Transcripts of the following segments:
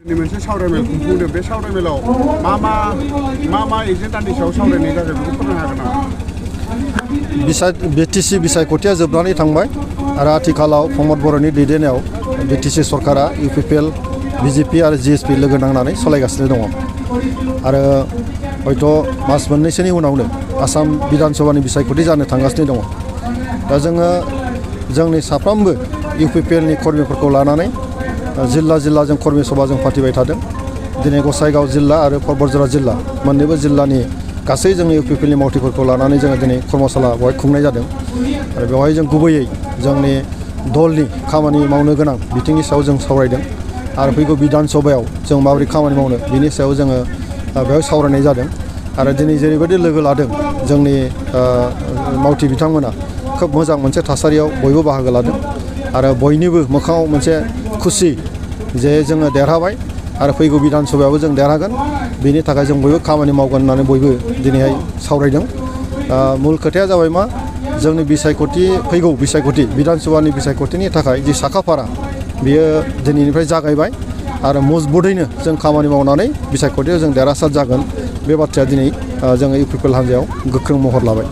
मोनसे सावरायमेल खुंफुंदों बे सावरायमेलाव मा एजेन्डानि सायाव सावरायनाय जागोन बेखौ फोरमायनो हागोन नामा? बिटिसि बिसायख'थिया जोबनानै थांबाय आरो आथिखालाव प्रमद बर'नि दैदेननायाव बिटिसि सरकारा इउपिपिएल बिजेपि आरो जिएसपि लोगो नांनानै सालायगासिनो दङ आरो हयथ' मास मोननैसोनि उनावनो आसाम बिधान सभानि बिसायख'थि जानो थांगासिनो दङ। दा जोङो जोंनि साफ्रोमबो इउपिपिएलनि कर्मिफोरखौ लानानै जिल्ला जों कर्मि सभा जों फाथिबाय थादों। दिनै गसाइगाव जिल्ला आरो परबतजरा जिल्ला मोननैबो जिल्लानि गासै जोंनि इउपिपिएलनि मावथिफोरखौ लानानै जोङो दिनै कर्मशाला बेवहाय खुंनाय जादों आरो बेवहाय जों गुबैयै जोंनि दलनि खामानि मावनो गोनां बिथिंनि सायाव जों सावरायदों आरो फैगौ बिधान सभायाव जों माबोरै खामानि मावनो बिनि सायाव जोङो बेवहाय सावरायनाय जादों आरो दिनै जेरैबायदि लोगो लादों जोंनि मावथि बिथांमोना खोब मोजां मोनसे थासारियाव बयबो बाहागो लादों आरो बयनिबो मोखाङाव मोनसे खुसि जे जोङो देरहाबाय आरो फैगौ बिधान सभायावबो जों देरहागोन बेनि थाखाय जों बयबो खामानि मावगोन होननानै बयबो दिनैहाय सावरायदों। मुल खोथाया जाबाय मा जोंनि फैगौ बिसायख'थि बिधान सभानि बिसायख'थिनि थाखाय जि साखाफारा बियो दिनैनिफ्राय जागायबाय आरो मजबुतैनो जों खामानि मावनानै बिसायख'थियाव जों देरहासार जागोन बे बाथ्राया दिनै जोङो इउपिपिएल हान्जायाव गोख्रों महर लाबाय।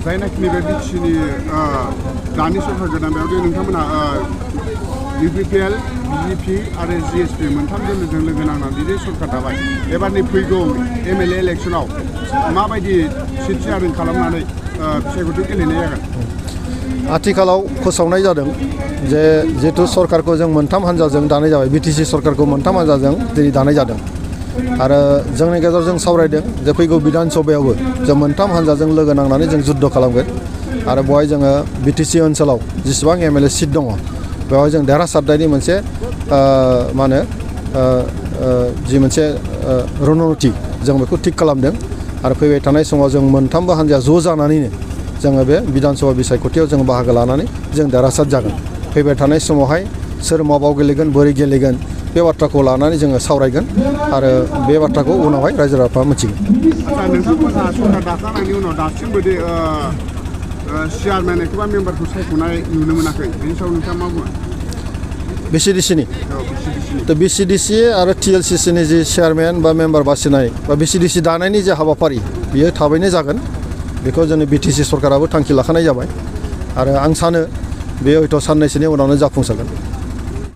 जायनाखि नैबे बिटिसिनि दानि सरकार गोदान बेयाव नोंथांमोनहा इउपिपिएल बिजेपि आरो जिएसपि मोनथाम दोलोजों लोगो नांनानै बिदि सरकार दाबाय। एबारनि फैगौ एमएलए इलेक्सनाव माबायदि सिट शेयारिं खालामनानै बिसायख'थि गेलेनाय जागोन? आथिखालाव फोसावनाय जादों जे जिहेतु सरकारखौ जों मोनथाम हान्जाजों दानाय जाबाय। बिटिसि सरकारखौ मोनथाम हान्जाजों दिनै दानाय जादों आरो जोंनि गेजेराव जों सावरायदों जे फैगौ बिधान सभायावबो जों मोनथाम हान्जाजों लोगो नांनानै जों जुद्ध खालामगोन आरो बेवहाय जोङो बिटिसि ओनसोलाव जेसेबां एमएलए सिट दङ बेवहाय जों देरहासारनायनि मोनसे मा होनो जि मोनसे रननिति जों बेखौ थिग खालामदों आरो फैबाय थानाय समाव जों मोनथामबो हान्जाया ज' जानानैनो जोङो बे बिधान सभा बिसायख'थियाव जों बाहागो लानानै जों देरहासार जागोन। फैबाय थानाय समावहाय सोर माबाव गेलेगोन बोरै गेलेगोन बे बाथ्राखौ लानानै जोङो सावरायगोन आरो बे बाथ्राखौ उनावहाय रायजो राजाफ्रा मिथिगोन। आच्चा नोंथांमोनहा सरकार दाखांनायनि उनाव दासिमबो दे चेयारमेन एबा मेम्बारखौ सायख'नाय नुनो मोनाखै बेनि सायाव नोंथाङा मा बुङो? बिसिडिसिनि दा बिसिडिसि आरो टिएलसिसिनि जि चेयारमेन बा मेम्बार बासिनाय बा बिसिडिसि दानायनि जे हाबाफारि बियो थाबैनो जागोन बेखौ जोंनि बिटिसि सरकाराबो थांखि लाखानाय जाबाय आरो आं सानो बे हयथ' साननैसोनि उनावनो जाफुंसारगोन।